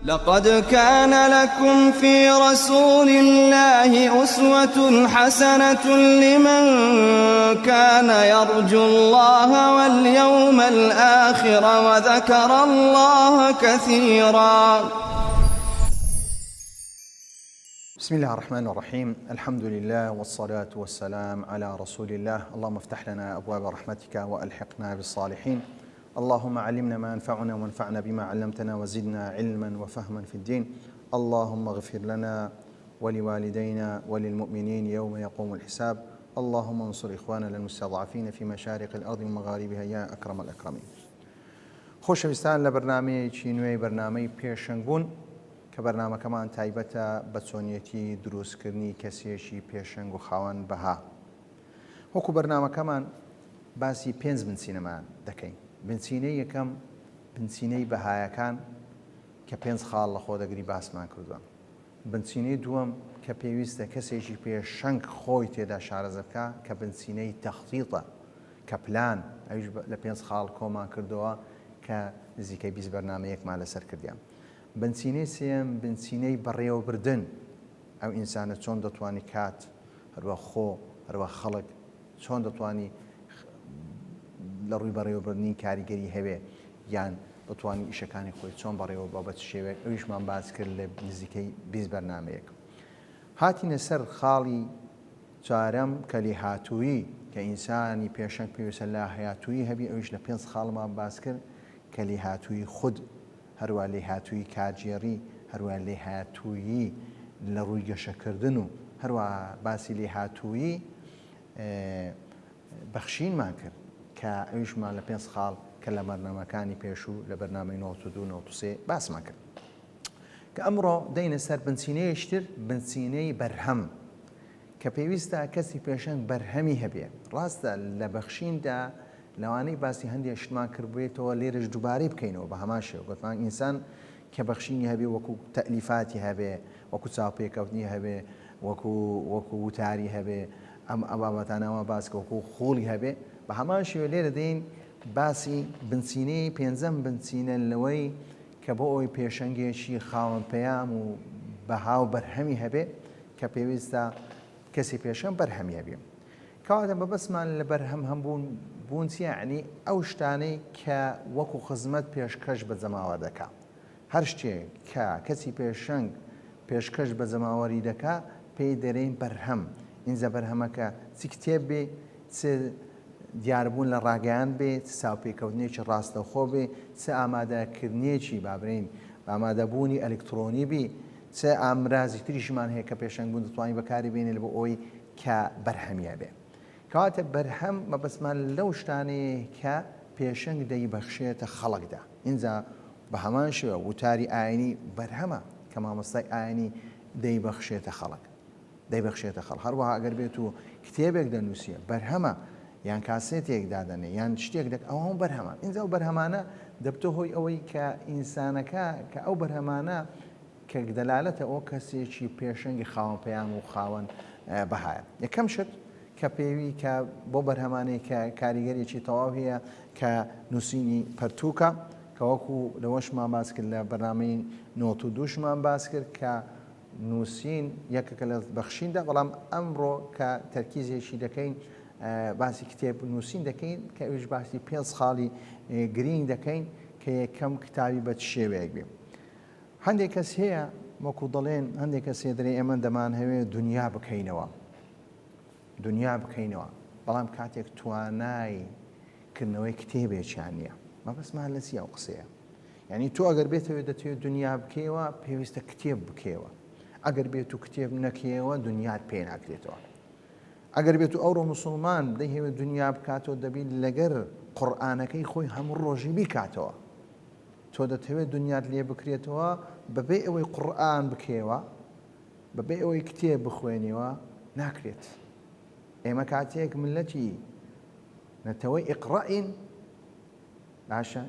لقد كان لكم في رسول الله أسوة حسنة لمن كان يرجو الله واليوم الآخر وذكر الله كثيرا. بسم الله الرحمن الرحيم الحمد لله والصلاة والسلام على رسول الله اللهم افتح لنا أبواب رحمتك وألحقنا بالصالحين اللهم علمنا ما ينفعنا وانفعنا بما علمتنا وزدنا علما وفهما في الدين اللهم اغفر لنا ولوالدينا وللمؤمنين يوم يقوم الحساب اللهم انصر إخواننا المستضعفين في مشارق الأرض ومغاربها يا أكرم الأكرمين. خۆشەویستان لە بەرنامەیەکی نوێی بەرنامەی پێشەنگ بوون کە بەرنامەکەمان تایبەتە بە چۆنیەتی دروستکردنی کەسێکی پێشەنگ و خاوەن بەها. وەکو بەرنامەکەمان باسی پێنج بنچینەمان دەکەین. بنچینەی یەکەم بنچینەی بەهایەکان کە پێنج خاڵ لەخۆ دەگری باسمان کردووە. بنچینەی دووەم کە پێویستە کەسێکی پێشەنگ خۆی تێدا شارەزە بکا کە بنچینەی تەختیتە کە پلان ئەویش لە پێنج خاڵ کۆمان کردەوە کە نزیکەی 20 بەرنامەیەکمان لەسەر کردیان. بنچینەی سێیەم بنچینەی بەڕێوەبردن ئەو ئینسانە چۆن دەتوانی کات هەروا خۆ هەروا خەڵک چۆن دەتوانی لە ڕووی بەڕێوەبردنی کاریگەری هەبێ یان دەتوانی ئیشەکانی خۆی چۆن بەڕێوە بە بە چ شێوەیەک ئەویشمان باس کرد لە نزیکەی 20 بەرنمەیەک هاتینە سەر خاڵی چوارەم کە لێهاتوویی کە ئینسانی پێشەنگ پێویستە لا هەیاتوویی هەبی ئەویش لە پێنج خاڵمان باس کرد کە لێهاتوویی خود هەروا لێهاتوویی کارگێڕی، هەروا لێهاتوویی لە ڕووی گەشەکردن و هەروا باسی لێهاتوویی بەخشینمان کرد کە ئەویشمان لە پێنج خاڵ کە لە بەرنامەکانی پێشوو لە بەرنامەی 92 93 باسمان کرد. کە ئەمڕۆ دێینە سەر بنچینەیەکی تر، بنچینەی بەرهەم کە پێویستە کەسی پێشەنگ بەرهەمی هەبێ. ڕاستە لە بەخشیندا لەوانەی باسی هەندێ شتمان کردبێتەوە لێرەش دووبارەی بکەینەوە بە هەمان شێوە گوتمان ئینسان کە بەخشینی هەبێ وەکو تەئلیفاتی هەبێ وەکو چاوپێکەوتنی هەبێ وەکو وەکو وتاری هەبێ ئەم ئەم بابەتانەوە باس کە وەکو خوڵی هەبێ بە هەمان شێوە لێرە دێین باسی بنچینەی پێنجەم بنچینە لەوەی کە بۆ ئەوەی پێشەنگێکی خاوەن پەیام و بەها و بەرهەمی هەبێ کە پێویستە کەسی پێشەنگ بەرهەمی هەبێ. کەواتە مەبەستمان لە بەرهەم هەبوون بوون چیە؟ یەعنی ئەو شتانەی کە وەکو خزمەت پێشکەش بە جەماوەر دەکا. هەر شتێک کە کەسی پێشەنگ پێشکەش بە جەماوەری دەکا پێی دەرێین بەرهەم. ئینجا بەرهەمەکە چ کتێب بێ، چ دیاربوون لە ڕاگەیاند بێ، چ چاوپێکەوتنێکی ڕاستەوخۆ بێ، چ ئامادەکردنێکی با برێین ئامادەبوونی ئەلکترۆنی بی، چ ئامرازی تریشمان هەیە کە پێشەنگ بوون دەتوانین بەکاری بێنین بۆ ئەوەی کە بەرهەمی هەبێ. کەواتە بەرهەم مەبەستمان لەو شتانەیە کە پێشەنگ دەیبەخشێتە خەڵکدا. ئینجا بە هەمان شێوە وتاری ئاینی بەرهەمە کە مامۆستای ئاینی دەیبەخشێتە خەڵک. دەیبەخشێتە خەڵک. هەروەها ئەگەر بێت و کتێبێک دەنووسێ بەرهەمە یان کاسێتێک دادەنێ یان شتێک دەک ئەوە هەموو بەرهەمە. ئینجا ئەو بەرهەمانە دەبتە هۆی ئەوەی کە ئینسانەکە کە ئەو بەرهەمانە کە دەلالەتە ئەو کەسێکی پێشەنگی خاوەن پەیام و خاوەن بەهایە. یەکەم شت کە پێوی کە بۆ بەرهەمانەی کە کاریگەرێکی تەواو هەیە کە نووسینی پەرتووکە کە وەکو لەوەشمان باس کرد لە بەرنامەی نۆت و دووشمان باس کرد کە نووسین یەکێکە لە بەخشیندا، بەڵام ئەمڕۆ کە تەرکیزێکی دەکەین باسی کتێب نووسین دەکەین کە ئەویش باسی پێنج خاڵی گرینگ دەکەین کە یەکەم کتابی بە چ شێوەیەک بێ. هەندێک کەس هەیە وەکو دەڵێن هەندێک کەس هەیە دەرێ ئێمە دەمانهەوێ دنیا بکەینەوە دنیا بکەینەوە بەڵام کاتێک توانای کردنەوەی کتێبێکیان نییە مەبەستمان لە چی ئەو قسەیە یعنی تۆ ئەگەر بێتەوێ دەتەوێت دنیا بکەیەوە پێویستە کتێب بکەیەوە ئەگەر بێت و کتێب نەکەیەوە دنیات پێ ناکرێتەوە ئەگەر بێت و ئەوڕۆ مسلمان دەیهەوێت دنیا بکاتەوە دەبیت لەگەر قورئانەکەی خۆی هەموو ڕۆژی بیکاتەوە تۆ دەتەوێت دنیات لێ بکرێتەوە بەبێ ئەوەی قورئان بکەیەوە بەبێ ئەوەی کتێب بخوێنیەوە ناکرێت ئێمە کاتێک ملەتی نەتەوەی ئیقڕائین باشە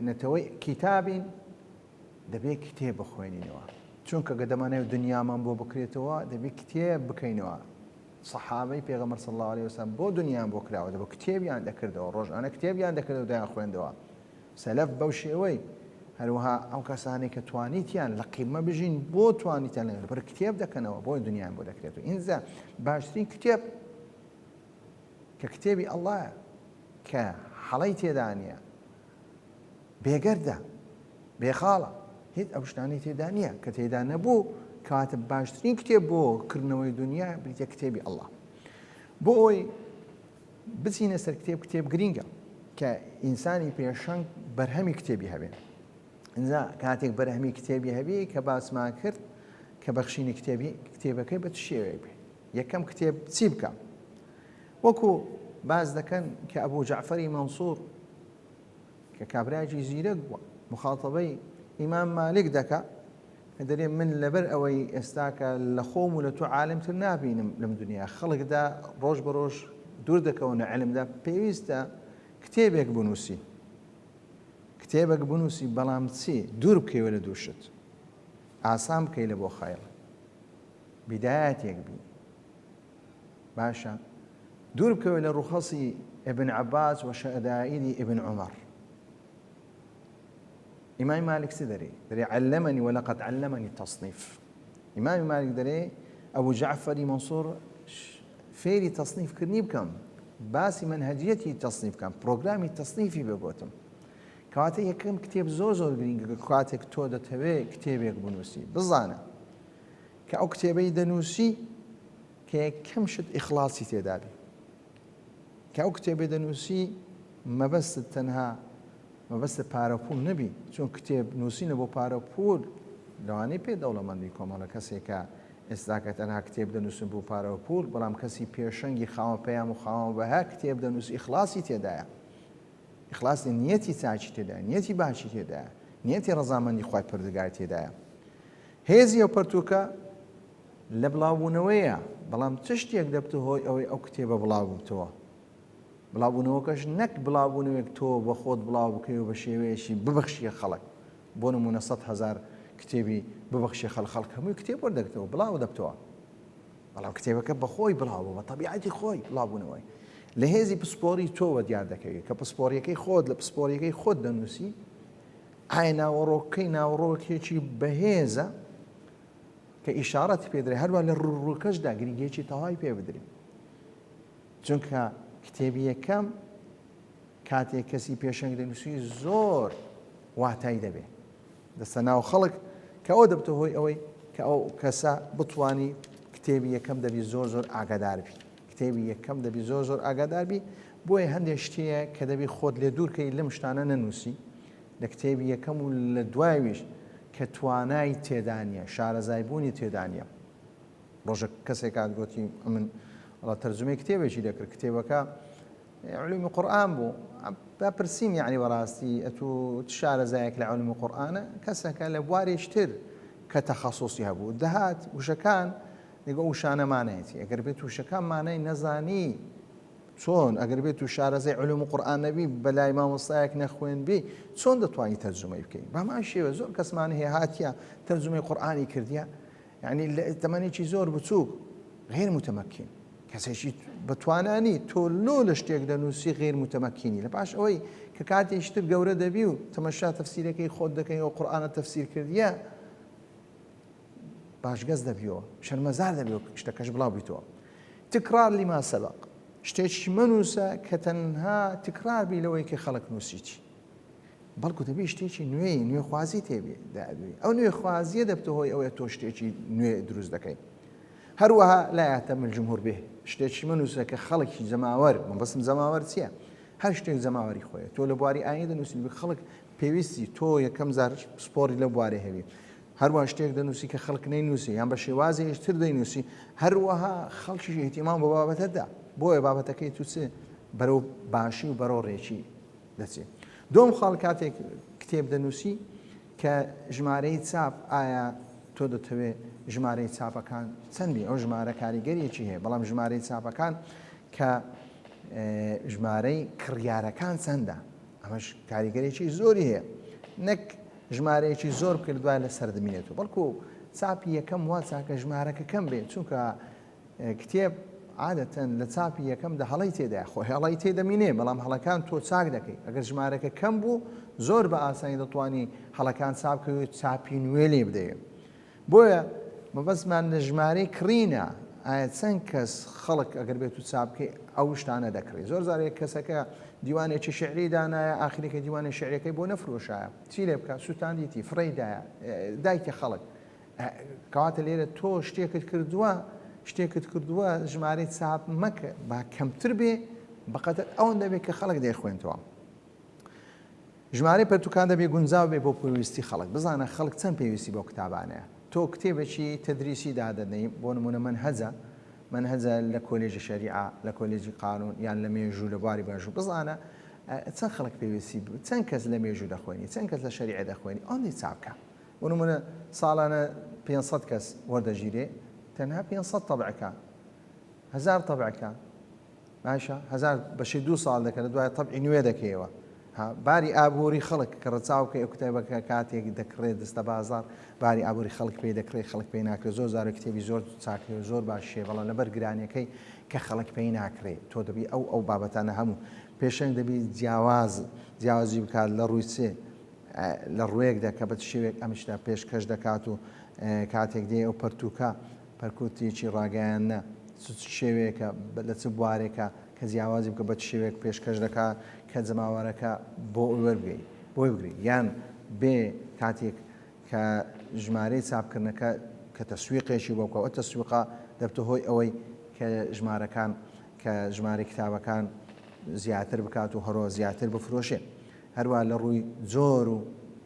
نەتەوەی کیتابین دەبێت کتێب بخوێنینەوە چونکە گە دەمانەوێت دنیامان بۆ بکرێتەوە دەبێت کتێب بکەینەوە سەحابەی پێغەمبەر صلی اللە علیە وسلم بۆ دنیان بۆ کراوە دەبوو کتێبیان دەکردەوە ڕۆژانە کتێبیان دەکردەوە دەیان خوێندەوە سەلەف بەو شێوەی. هەروەها ئەو کەسانەی کە توانیتیان لە قیمە بژین بۆ توانیتیان لە بەر کتێب دەکەنەوە بۆی دنیایان بۆ دەکرێت و ئینجا باشترین کتێب کە کتێبی ئەڵڵایە کە هەڵەی تێدا نییە بێگەردە بێخاڵە هیچ ئەو شتانەی تێدا نییە کە تێدا نەبوو کەواتە باشترین کتێب بۆ کردنەوەی دنیا بریتە کتێبی ئەڵڵا بۆ ئەوەی بچینە سەر کتێب کتێب گرینگە کە ئینسانی پێشەنگ بەرهەمی کتێبی هەبێ ئینجا کاتێک بەرهەمی کتێبی هەبی کە باسمان کرد کە بەخشینی کتێبی کتێبەکەی بە چ شێوەیەک بێ یەکەم کتێب چی بکە وەکو باس دەکەن کە ئەبوو جەعفەری مەنسوور کە کابرایەکی زیرەک بووە مخاتەبەی ئیمام مالک دەکا کە دەرێ من لەبەر ئەوەی ئێستاکە لە خۆم و لە تۆ عالمتر نابینم لەم دنیا خەڵکدا ڕۆژ بە ڕۆژ دوور دەکەونە علمدا پێویستە کتێبێک بنووسی کتێبێک بنووسی بەڵام چی دوور بکەوە لە دووشت ئاسان بکەی لە بۆ خەیڵ بیدایەتێک بی باشە دوور بکەوێت لە ڕوخەسی ابن عباس و شەدائیدی ابن عمر ئیمامی مالک چ دەرێ؟ دەرێ علمنی ولقد علمنی تصنیف. ئیمامی مالک دەرێ ئەبو جەعفەری مەنسوور فێری تەصنیف کردنی بکەم، باسی مەنهەجیەتی تەصنیف بکەم، پرۆگرامی تەصنیفی بێ گۆتم. کەواتە یەکەم کتێب زۆر زۆر گرینگە کە کاتێک تۆ دەتەوێ کتێبێک بنووسی بزانە کە ئەو کتێبەی دەنووسی کە یەکەم شت ئیخلاصی تێدابی کە ئەو کتێبەی دەنووسی مەبەستت تەنها مەبەستت پارە و پوڵ نەبی چون کتێب نووسینە بۆ پارە و پوول لەوانەیە پێ دەوڵەمەندی کۆمەڵە کەسێکە ئێستاکە تەنها کتێب دەنووسن بۆ پارە و پوول بەڵام کەسی پێشەنگی خاوەن پەیام و خاوەن بەها کتێب دەنووسی ئیخلاصی تێدایە ئیخلاصی نیەتی چاکی تێدایە نیەتی باشی تێدایە نیەتی ڕەزامەندی خوای پەروەردگار تێدایە هێزی ئەو پەرتووکە لە بڵاوبوونەوەیە، بەڵام چ شتێک دەبتە هۆی ئەوەی ئەو کتێبە بڵاو ببتەوە؟ بڵاوبوونەوەکەش نەک بڵاوبوونەوەیەک تۆ بە خۆت بڵاو بکەی و بە شێوەیەکی ببەخشیە خەڵک، بۆ نموونە 100,000 کتێبی ببەخشیە خەڵک، خەڵک هەمووی کتێب وەردەگرتەوە، بڵاو دەبتەوە. بەڵام کتێبەکە بە خۆی بڵاو بوو، بە تەبیعەتی خۆی بڵاوبوونەوەی لە هێزی پسپۆری تۆوە دیار دەکەوێت کە پسپۆریەکەی خۆت لە پسپۆریەکەی خۆت دەنووسی، ئایا ناوەڕۆکەکەی ناوەڕۆکێکی بەهێزە؟ کە ئیشاڕەتی پێ درێ هەروە لە ڕووڕووکەشدا گرنگیەکی تەواوی پێ بدرێ چونکە کتێبی یەکەم کاتێک کەسی پێشەنگ دەنووسی زۆر واتای دەبێ دەستە ناو خەڵک کە ئەو دەبتە هۆی ئەوەی کە ئەو کەسە بتانی کتێبی یەکەم دەبی زۆر زۆر ئاگادار بی کتێبی یەکەم دەبی زۆر زۆر ئاگادار بی بۆیە هەندێک شتەیە کە دەبی خۆت لێ دوورکەی لەم شتانە نەنووسی لە کتێبی یەکەم و لە دوایویش کە توانای تێدا نییە، شارەزای بوونی تێدا نییە. ڕۆژێک کەسێک هات گۆتی ئەمن وەڵا تەرجومەی کتێبێکی دەکرد، کتێبەکە علومی قورئان بوو. با پرسیم یعنی بەڕاستی ئەتوو چ شارەزایەک لە علومی قورئانە؟ کەسەکە لە بوارێکی تر کە تەخەسوسی هەبوو دەهات وشەکان دەگۆ وشانە مانایەتی ئەگەر بێت وشەکان مانای نەزانی چۆن ئەگەر بێت و شارەزای علوم و قورئان نەبی بەلای مامۆستایەک نەخوێنبی چۆن دەتوانی تەرجومەی بکەی بەهەمان شێوە زۆر کەسمان هەیە هاتیە تەرجومەی قورئانی کردیە یعنی لە تەمەنێکی زۆر بچووک غیر متمکن کەسێکی بەتوانانی تۆ لۆ لە شتێک دەنووسی غیر متمکینی لە پاش ئەوەی کە کاتێکی تر گەورە دەبی و تەمەشا تەفسیرەکەی خۆت دەکەی و قورئانە تەفسیر کردیە پاشگەز دەبیەوە شەرمەزار دەبیەوە شتەکەش بڵاو بیتەوە تکرار لما سبق شتێکی مەنووسە کە تەنها تکرار بی لەوەی کە خەڵک نووسیتی بەڵکو دەبی شتێکی نوێی نوێخوازی تێبێ دابی ئەو نوێخوازیە دەبتە هۆی ئەوەیە تۆ شتێکی نوێ دروست دەکەی هەروەها لا يهتم الجمهور به شتێکی مەنووسە کە خەڵکی جەماوەر مەبەستم جەماوەر چییە هەر شتێک جەماوەری خۆیە تۆ لە بواری ئاین دەنووسی خەڵک پێویستی تۆ یەکەم جار پسپۆری لەو بوارەی هەبی هەروە شتێک دەنووسی کە خەڵک نەینووسی یان بە شێوازێکی تر دەینووسی هەروەها خەڵکیش ئیهتیمام بە بابەتەدا بۆیە بابەتەکەی تو چ بەرەو باشی و بەرەو ڕێکی دەچێت دوم خاڵ کاتێک کتێب دەنووسی کە ژمارەی چاپ ئایا تۆ دەتەوێ ژمارەی چاپەکان چەند بی ئەو ژمارە کاریگەریەکی هەیە بەڵام ژمارەی چاپەکان کە ژمارەی کڕیارەکان چەندە ئەمەش کاریگەرێکی زۆری هەیە نەک ژمارەیەکی زۆر بکرد دوای لەسەر دەمینێتەوە بەڵکو چاپی یەکەم وا چاکە ژمارەکە کەم بێت چونکە کتێب. عادەتەن لە چاپی یەکەمدا هەڵەی تێدایە، خۆ هەڵەی تێ دەمینێ بەڵام هەڵەکان تۆ چاک دەکەی، ئەگەر ژمارەکە کەم بوو زۆر بە ئاسانی دەتوانی هەڵەکان چاک بکەی و چاپی نوێ لێ بدەی. بۆیە مەبەستمان لە ژمارەی کڕینە، ئایا چەند کەس خەڵک ئەگەر بێت و چاپ بکەی ئەو شتانە دەکڕی. زۆر جار یەک کەسەکە دیوانێکی شیعری دانایە ئاخرێکە دیوانە شیعریەکەی بۆ نەفرۆشایە چی لێ بکا سوتاندیتی فڕێی دایە دایتە خەڵک. کەواتە لێرە تۆ شتێکت کردووە شتێکت کردووە ژمارەی چاپ مەکە با کەمتر بێ بەقەدەر ئەوەندە بێ کە خەڵک دەیخوێنتەوە. ژمارەی پەرتوکان دەبێ گونجاو بێ بۆ پێویستی خەڵک بزانە خەڵک چەند پێویستی بەو کتابانەیە تۆ کتێبێکی تەدریسی دادەنێی بۆ نمونە مەنهەجە مەنهەجە لە کۆلێژی شەریعە لە کۆلێژی قانون یان لە مێژوو لە بواری مێژوو بزانە چەند خەڵک پێویستی چەند کەس لە مێژوو دەخوێنی چەند کەس لە شەریعە دەخوێنی ئەوەندەی چاپ بکە بۆ نمونە ساڵانە 500 کەس وەردەگیرێ تەنها 500 تەبعکە هەزار تەبعکە باشە هەزار بەشی دوو ساڵ دەکە لە دوای تەبعی نوێ دەکەیەوە ها باری ئابووری خەڵک کە ڕەچاو بکەی ئەو کتێبەکە کاتێک دەکڕێت دەستە بازاڕ باری ئابووری خەڵک پێی دەکڕێت خەڵک پێی ناکرێت زۆر زارە کتێبی زۆر چاکرێ و زۆر باشێ بەڵام لەبەر گرانیەکەی کە خەڵک پێی ناکرێت تۆ دەبی ئەو ئەو بابەتانە هەموو پێشەنگ دەبی جیاواز جیاوازی بکات لە ڕووی چێ لە ڕوویەکدا کە بە چ شێوەیەک ئەم شتە پێشکەش دەکات و کاتێک دێ ئەو پەرتووکە پەرکوتێکی ڕاگەیاندنە چ شێوەیەکە لە چ بوارێکە کە جیاوازی بکە بە چ شێوەیەک پێشکەش دەکا کە جەماوەرەکە بۆ وەربگری بۆی بگری یان بێ کاتێک کە ژمارەی چاپکردنەکە کە تەسویقێکی بۆ بکە ئەو تەسویقە دەبتە هۆی ئەوەی کە ژمارەکان کە ژمارەی کتابەکان زیاتر بکات و هەرۆ زیاتر بفرۆشێ. هەروا لە ڕووی جۆر و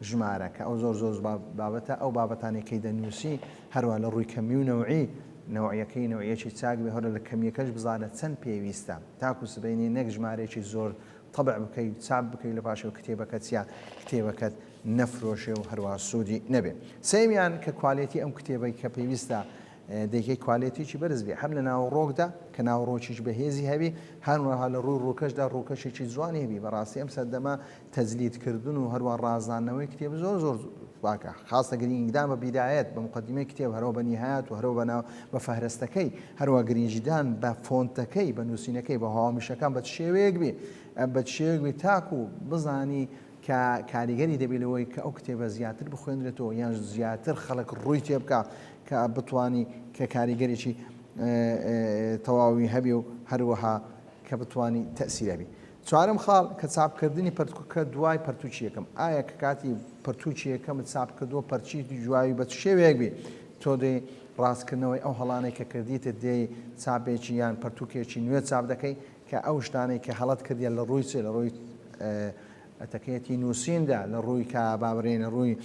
ژمارە کە ئەو زۆر زۆر بابەتە ئەو بابەتانەی کەی دەنووسی هەروا لە ڕووی کەمی و نەوعی نەوعیەکەی نەوعیەکی چاک بێ هەرە لە کەمیەکەش بزانە چەند پێویستە تاکو سبەینێ نەک ژمارەیەکی زۆر تەبع بکەی و چاپ بکەی لە پاشەوە کتێبەکە چیا کتێبەکەت نەفرۆشێ و هەروا سوودی نەبێ سێیەمیان کە کوالێتی ئەم کتێبەی کە پێویستە دەیکەی کوالێتیی بەرز بێ هەم لە ناوەڕۆکدا کە ناوەڕۆکیی بەهێزی هەبی هەروەها لە ڕووی ڕووکەشدا ڕووکەشێکی جوانی هەبی بەڕاستی ئەم سەردەمە تەجلید کردن و هەروە ڕازاندنەوەی کتێب زۆر زۆر پاکە خاستە گرنگیدان بە بیدایەت بە مقدمەی کتێب هەروە بە نیهایەت و هەروە بە ناو بە فەهرستەکەی هەروە گرنگیدان بە فۆنتەکەی بە نووسینەکەی بە هاومیشەکان بە چ شێوەیەک بێ بە چ شێوەیەک بێ تاکوو بزانی کە کاریگەری دەبێت لەوەی کە ئەو کتێبە زیاتر بخوێنرێتەوە یان زیاتر خەڵک ڕووی تێبکا کە بتوانی کە کاریگەرێکی تەواوی هەبێ و هەروەها کە بتوانی تەسیر هەبی. چوارەم خاڵ کە چاپکردنی پەرتوکەکە دوای پەرتوکی یەکەم ئایا کە کاتی پەرتوکی یەکەمت چاپ کردووە پەرچی دوایی بە چ شێوەیەک بێ تۆ دێی ڕاستکردنەوەی ئەو هەڵانەی کە کردیتت دێی چاپێکی یان پەرتوکێکی نوێ چاپ دەکەی کە ئەو شتانەی کە هەڵەت کردیە لە ڕووی چ لە ڕووی ئەتەکێتی نووسیندا، لە ڕووی کە با بڵێین لە ڕووی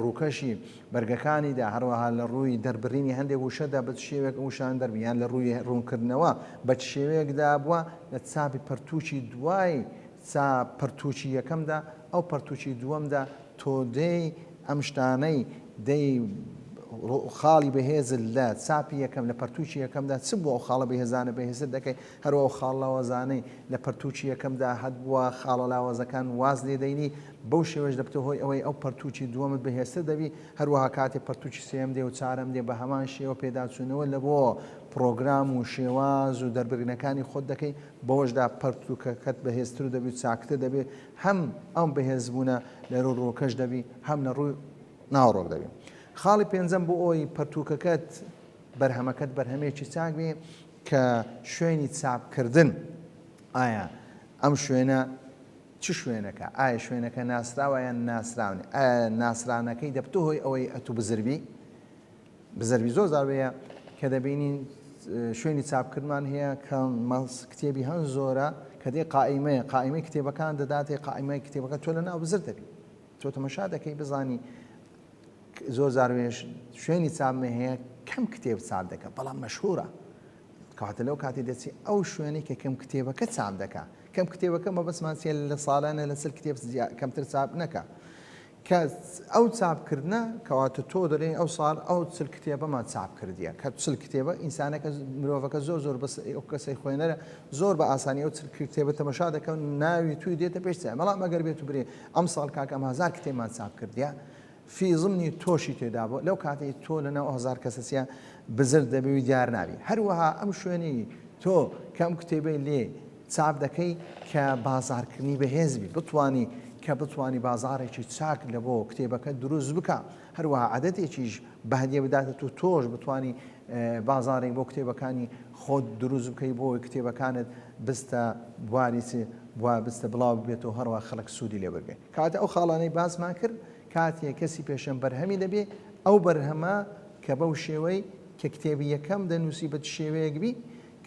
ڕووکەشی بەرگەکانیدا، هەروەها لە ڕووی دەربڕینی هەندێک وشەدا بە چ شێوەیەک ئەو وشانە دەربڕی یان لە ڕووی ڕوونکردنەوە بە چ شێوەیەکدا بووە لە چاپی پەرتووکی دوای چاپ پەرتووکی یەکەمدا ئەو پەرتووکی دووەمدا تۆ دێی ئەم شتانەی دێی خاڵی بەهێزت لە چاپی یەکەم لە پەرتووکی یەکەمدا چ بوو ئەو خاڵە بەهێزانە بەهێزتر دەکەی هەروە ئەو خاڵ لاوازانەی لە پەرتووکی یەکەمدا هەتبووە خاڵە لاوازەکان واز لێ دەینی، بەو شێوەیەش دەبتە هۆی ئەوەی ئەو پەرتووکی دووەمت بەهێزتر دەبی، هەروەها کاتێ پەرتووکی سێیەم دێ و چارەم دێ بە هەمان شێوە پێداچوونەوە لە بۆ پڕۆگرام و شێواز و دەربرینەکانی خۆت دەکەی، بەوەشدا پەرتووکەکەت بەهێزتر و دەبی و چاکتر دەبی، هەم ئەم بەهێزبوونە لە رووی رووکەش دەبی هەم لە رووی ناوەڕۆک دەبی. خاڵی پێنجەم بۆ ئەوەی پەرتووکەکەت بەرهەمەکەت بەرهەمێکی چاک بێ کە شوێنی چاپکردن ئایا ئەم شوێنە چ شوێنەکە ئایا شوێنەکە ناسراوە یان ناسراو نیە ئایا ناسرانەکەی دەبتە هۆی ئەوەی ئەتوو بزربی بزربی زۆر زار هەیە کە دەبینین شوێنی چاپکردمان هەیە کە مەس کتێبی هەن زۆرە کە دێ قائیمەیە قائیمەی کتێبەکان دەداتێ قائیمەی کتێبەکە تۆ لە ناو بزر دەبی تۆ تەمەشا دەکەی بزانی زۆر جار وێش شوێنی چاپمە هەیە کەم کتێب چاپ دەکە بەڵام مەشهورە کەواتە لەو کاتی دەچی ئەو شوێنەی کە کەم کتێبەکە چاپ دەکا کەم کتێبەکە مەبەستمان چیە لە ساڵانە لەسەر کتێب کەمتر چاپ نەکا کە ئەو چاپکردنە کەواتە تۆ دەڵێن ئەو ساڵ ئەو چل کتێبەمان چاپ کردیە کە چل کتێبە ئینسانەکە مرۆڤەکە زۆر زۆر بەس ئەو کەسەی خوێنەرە زۆر بە ئاسانی ئەو چل کتێبە تەمەشا دەکەن ناوی توی دێتە پێش چاوی بەڵام ئەگەر بێت و برێ ئەم ساڵ کاکە ئەم هەزار کتێبمان چاپ کردیە فی ضمنی تۆشی تێدا بوو لەو کاتەی تۆ لە ناو هەزار کەسەسیا بزر دەبی و دیار نابی هەروەها ئەم شوێنەی. تۆ کە ئەم کتێبەی لێ چاپ دەکەی کە بازاڕکردنی بەهێز بی بتوانی کە بتوانی بازاڕێکی چاک لە بۆ کتێبەکەت دروست بکا هەروەها عەدەتێکیش بە هەدیە بداتە تۆ تۆش بتوانی بازاڕێک بۆ کتێبەکانی خۆت دروست بکەی بۆ کتێبەکانت بستە بواری چ بوا بستە بڵاو ببێتەوە هەروە خەڵک سوودی لێ بەرگێ کاتە ئەو خاڵانەی باسمان کرد کاتێ کەسی پێشەم بەرهەمی دەبێ ئەو بەرهەمە کە بەو شێوەی کە کتێبی یەکەم دەنووسی بە چ شێوەیەک بی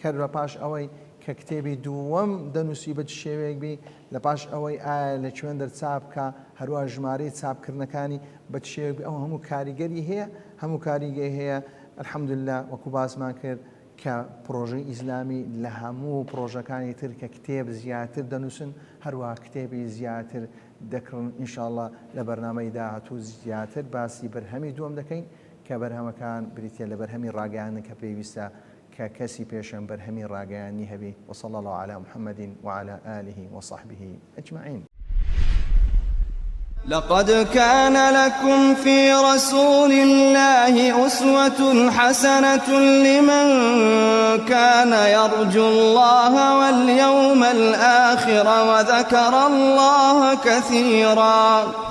کە لە پاش ئەوەی کە کتێبی دووەم دەنووسی بە چ شێوەیەک بی لە پاش ئەوەی ئایا لە کوێندەر چاپ بکا هەروا ژمارەی چاپکردنەکانی بە چ شێوەیەک بی ئەو هەموو کاریگەری هەیە هەموو کاریگەی هەیە الحمدللە وەکو باسمان کرد کە پڕۆژەی ئیسلامی لە هەموو پڕۆژەکانی تر کە کتێب زیاتر دەنووسن هەروەها کتێبی زیاتر دەکڕن ان شاء اللە لە بەرنامەی داهاتوو زیاتر باسی بەرهەمی دووەم دەکەین کە بەرهەمەکان بریتیە لە بەرهەمی ڕاگەیاندن کە پێویستە کە کەسی پێشەم بەرهەمی ڕاگەیاندنی هەبی وصلی اللە علی محمد وعلی آله وصحبه اجمعین. لقد كان لكم في رسول الله أسوة حسنة لمن كان يرجو الله واليوم الآخر وذكر الله كثيرا.